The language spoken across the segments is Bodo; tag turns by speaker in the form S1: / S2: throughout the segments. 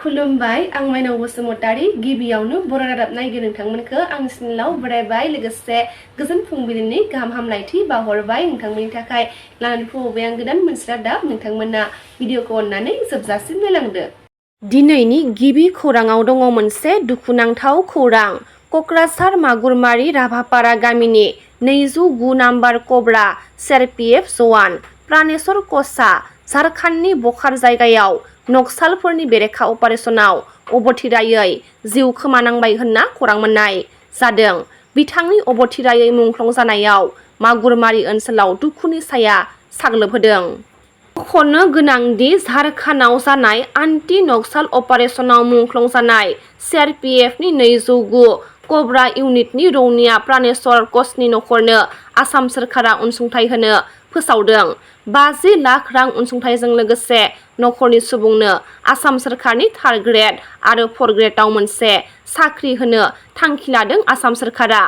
S1: खुलुमबाय आं माइनाव बसुमतारी गिबियावनो बर' रादाब नायगिरि नोंथांमोनखौ आंनि चेनेलाव बरायबाय लोगोसे गोजोन फुंबिलिनि गाहाम हामलायथि बावहरबाय नोंथांमोननि थाखाय लानानै फैबाय आं गोदान मोनसे रादाब नोंथांमोना भिडिअखौ अननानै जोबजासिम नायलांदो। दिनैनि गिबि खौराङाव दङ मोनसे दुखुनांथाव खौरां। क'क्राझार मागुरमारि राभापारा गामिनि 209 नाम्बार कब्रा सिआरपिएफ जवान प्राणेश्वर कचआ झारखन्डनि बखार जायगायाव नक्सालफोरनि बेरेखा अपारेशनाव अबथिरायै जिउ खोमानांबाय होनना खौरां मोननाय जादों। बिथांनि अबथिरायै मुंख्लं जानायाव मागुरमारि ओनसोलाव दुखुनि साया साग्लोबहोदों। मख'नो गोनांदि झारखन्डआव जानाय आन्टि नक्साल अपारेशनाव मुंख्लं जानाय सिआरपिएफनि 209 कब्रा इउनिटनि रौनिया प्राणेश्वर कचनि नखरनो आसाम सोरखारा अनसुंथाइ होनो फोसावदों। 50 लाख रां अनसुंथाइजों लोगोसे नखरनि सुबुंनो आसाम सोरखारनि 3rd ग्रेड आरो 4th ग्रेडआव मोनसे साख्रि होनो थांखि लादों आसाम सोरखारा।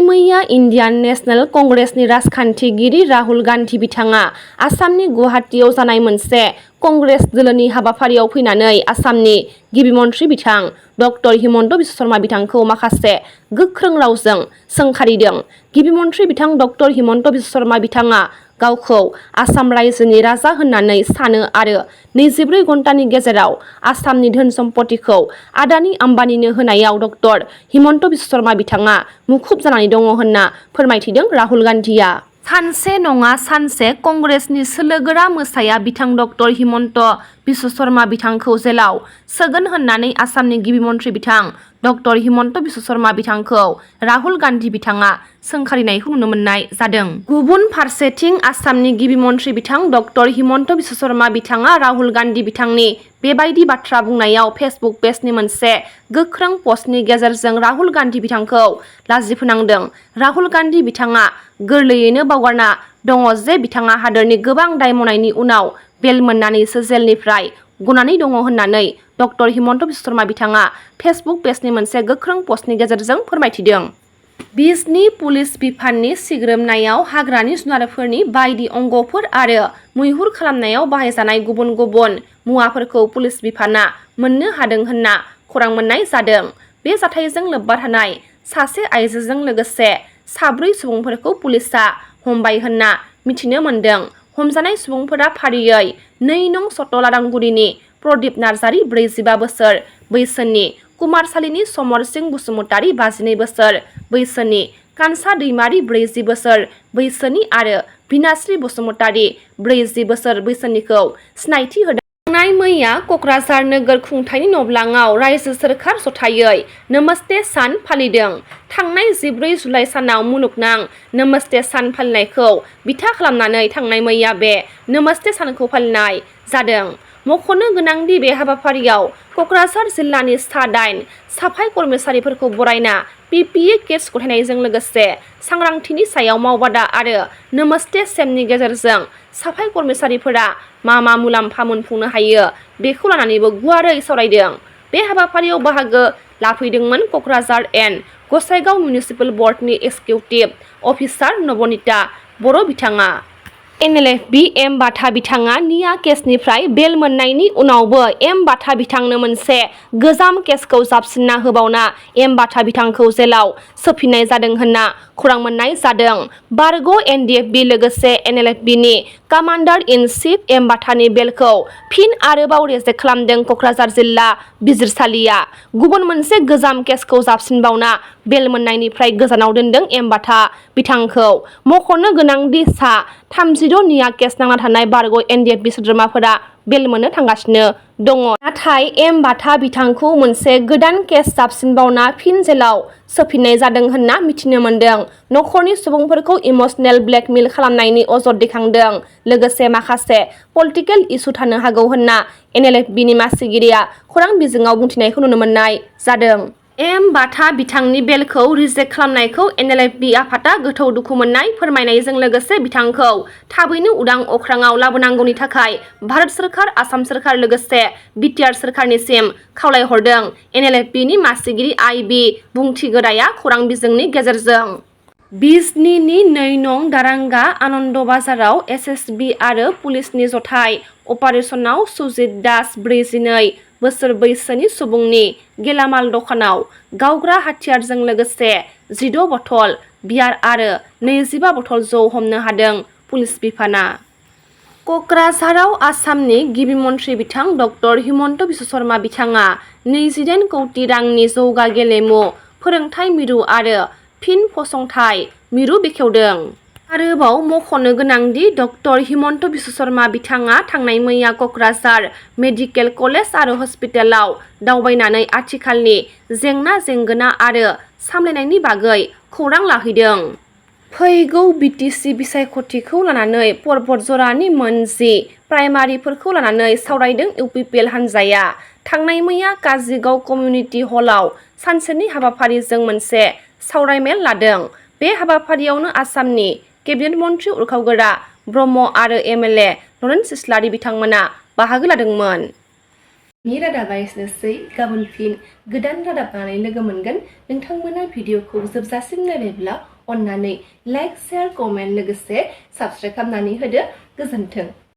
S1: मैया इण्डियान नेशनेल कंग्रेसनि राजखान्थिगिरि राहुल गान्धी बिथाङा आसामनि गुवाहाटीआव जानाय मोनसे कंग्रेस दोलोनि हाबाफारियाव फैनानै आसामनि गिबि मन्थ्रि बिथां डक्टर हिमन्त बिश्व शर्मा बिथांखौ माखासे गोख्रों रावजों सोंखारिदों। गिबि मन्थ्रि बिथां डक्टर हिमन्त बिश्व शर्मा बिथाङा गावखौ आसाम रायजोनि राजा होननानै सानो आरो 24 घन्टानि गेजेराव आसामनि धोन सम्पतिखौ आदानि आम्बानिनो होनायाव डक्टर हिमन्त बिश्व शर्मा बिथाङा मुखुब जानानै दङ होनना फोरमायथिदों राहुल गान्धीया। सानसे नङा सानसे कंग्रेसनि सोलोगोरा मोसाया बिथां डक्टर हिमन्त बिश्व शर्मा बिथांखौ जेलाव सोगोन होननानै आसामनि गिबि मन्थ्रि बिथां डक्टर हिमन्त बिश्व शर्मा बिथांखौ राहुल गान्धी बिथाङा सोंखारिनायखौ नुनो मोननाय जादों। गुबुन फारसेथिं आसामनि गिबि मन्थ्रि बिथां डक्टर हिमन्त बिश्व शर्मा बिथाङा राहुल गान्धी बिथांनि बेबायदि बाथ्रा बुंनायाव फेसबुक पेजनि मोनसे गोख्रों पस्टनि गेजेरजों राहुल गान्धी बिथांखौ लाजि फोनांदों। राहुल गान्धी बिथाङा गोरलैयैनो बावगारना दङ जे बिथाङा हादोरनि गोबां दाय मावनायनि उनाव बेल मोननानैसो जेलनिफ्राय गनानै दङ होननानै डक्टर हिमन्त बिश्व शर्मा बिथाङा फेसबुक पेजनि मोनसे गोख्रों पस्टनि गेजेरजों फोरमायथिदों। बिजनी पुलिस बिफाननि सिग्रोमनायाव हाग्रानि जुनारफोरनि बायदि अंगफोर आरो मैहुर खालामनायाव बाहायजानाय गुबुन गुबुन मुवाफोरखौ पुलिस बिफाना मोननो हादों होनना खौरां मोननाय जादों। बे जाथायजों लोब्बा थानाय सासे आइजोजों लोगोसे 4 सुबुंफोरखौ पुलिसआ हमबाय होनना मिथिनो मोनदों। हमजानाय सुबुंफोरा फारियै 2 नं सटलादांगुरिनि प्रदीप नार्जारी 45 बोसोर बैसोनि, कुमारसालिनि समर सिंह बसुमतारी 52 बोसोर बैसोनि, कानसा दैमारी 40 बोसोर बैसोनि आरो बिनाश्री बसुमतारी 40 बोसोर बैसोनिखौ सिनायथि होदों। थांनाय मैया क'क्राझार नोगोर खुंथायनि नब्लाङाव रायजो सोरखार जथायै नमस्ते सान फालिदों। थांनाय 14 जुलाइ सानाव मुलुगनां नमस्ते सान फालिनायखौ बिथा खालामनानै थांनाय मैया बे नमस्ते सानखौ फालिनाय जादों। मख'नो गोनांदि बे हाबाफारियाव क'क्राझार जिल्लानि सा 8 साफाइ कर्मचारिफोरखौ बरायना PPE किट्स गथायनायजों लोगोसे सांग्रांथिनि सायाव मावबादा आरो नमस्ते सेमनि गेजेरजों साफाइ कर्मचारिफोरा मा मुलाम्फा मोनफुंनो हायो बेखौ लानानैबो गुवारै सावरायदों। बे हाबाफारियाव बाहागो लाफैदोंमोन क'क्राझार एन्ड गसाइगाव मिउनिसिपेल बर्डनि एक्जिकिउटिभ अफिसार नबनीता बर' बिथाङा। NLFB एम बाथा बिथाङा निया केसनिफ्राय बेल मोननायनि उनावबो एम बाथा बिथांनो मोनसे गोजाम केसखौ जाबसिनना होबावना एम बाथा बिथांखौ जेलाव सोफिननाय जादों होनना खौरां मोननाय जादों। बारग' NDFB लोगोसे NLFBनि कामान्डार इन चिफ एम बाथानि बेलखौ फिन आरोबाव रेजेक्ट खालामदों क'क्राझार जिल्ला बिजिरसालिया। गुबुन मोनसे गोजाम केसखौ जाबसिनबावना बेल मोननायनिफ्राय गोजानाव दोनदों एम बाथा बिथांखौ। मख'नो गोनांदि सा 36 निया केस नांना थानाय बारग' NDFB सोद्रोमाफोरा बेल मोननो थांगासिनो दङ। नाथाय एम बाथा बिथांखौ मोनसे गोदान केस जाबसिनबावना फिन जेलाव सोफिननाय जादों होनना मिथिनो मोनदों। नखरनि सुबुंफोरखौ इमसनेल ब्लेकमेल खालामनायनि अजद दैखांदों। लोगोसे माखासे पलिटिकेल इसु थानो हागौ होनना NLFBनि मासिगिरिया खौरां बिजोङाव बुंथिनायखौ नुनो मोननाय जादों। एम बाथा बिथांनि बेलखौ रिजेक्ट खालामनायखौ NLFB आफादा गोथौ दुखु मोननाय फोरमायनायजों लोगोसे बिथांखौ थाबैनो उदां अख्राङाव लाबोनांगौनि थाखाय भारत सोरखार, आसाम सोरखार लोगोसे BTR सोरखारनिसिम खावलायहरदों। NLFBनि मासिगिरि IB बुंथिगोराया खौरां बिजोंनि गेजेरजों। बिजनीनि 2 नं दारांगा आनन्द बाजाराव SSB आरो पुलिसनि जथाय अपारेशनाव सुजित दास 42, बोसोर बैसोनि सुबुंनि गेलामाल दखानाव गावग्रा हाथियारजों लोगोसे 16 बथल बियार आरो 25 बथल जौ हमनो हादों पुलिस बिफाना। क'क्राझाराव आसामनि गिबि मन्थ्रि बिथां डक्टर हिमन्त बिश्व शर्मा बिथाङा 28 कौटि रांनि जौगा गेलेमु फोरोंथाय मिरु आरो फिन फसंथाय मिरु बेखेवदों। आरोबाव मख'नो गोनांदि डक्टर हिमन्त बिश्व शर्मा बिथाङा थांनाय मैया क'क्राझार मेडिकेल कलेज आरो हस्पिटालाव दावबायनानै आथिखालनि जेंना जेंगोना आरो सामलायनायनि बागै खौरां लाहैदों। फैगौ बिटिसि बिसायख'थिखौ लानानै पर्बतजरानि मोन 10 प्राइमारिफोरखौ लानानै सावरायदों इउपिपिएल हान्जाया। थांनाय मैया काजिगाव कमिउनिटि हलाव सानसेनि हाबाफारिजों मोनसे सावरायमेल लादों। बे हाबाफारियावनो आसामनि केबिनेट मन्थ्रि उरखावगोरा ब्रह्म आरो एमएलए नरेन इस्लारि बिथांमोना बाहागो लादोंमोन। नि रादाबा एसेनोसै। गाबोन फिन गोदान रादाब लानानै लोगो मोनगोन। नोंथांमोना भिडिअखौ जोबजासिम नायबायब्ला अन्नानै लाइक, शेयार, कमेन्ट लोगोसे साबस्क्राइब खालामनानै होदो। गोजोन्थों।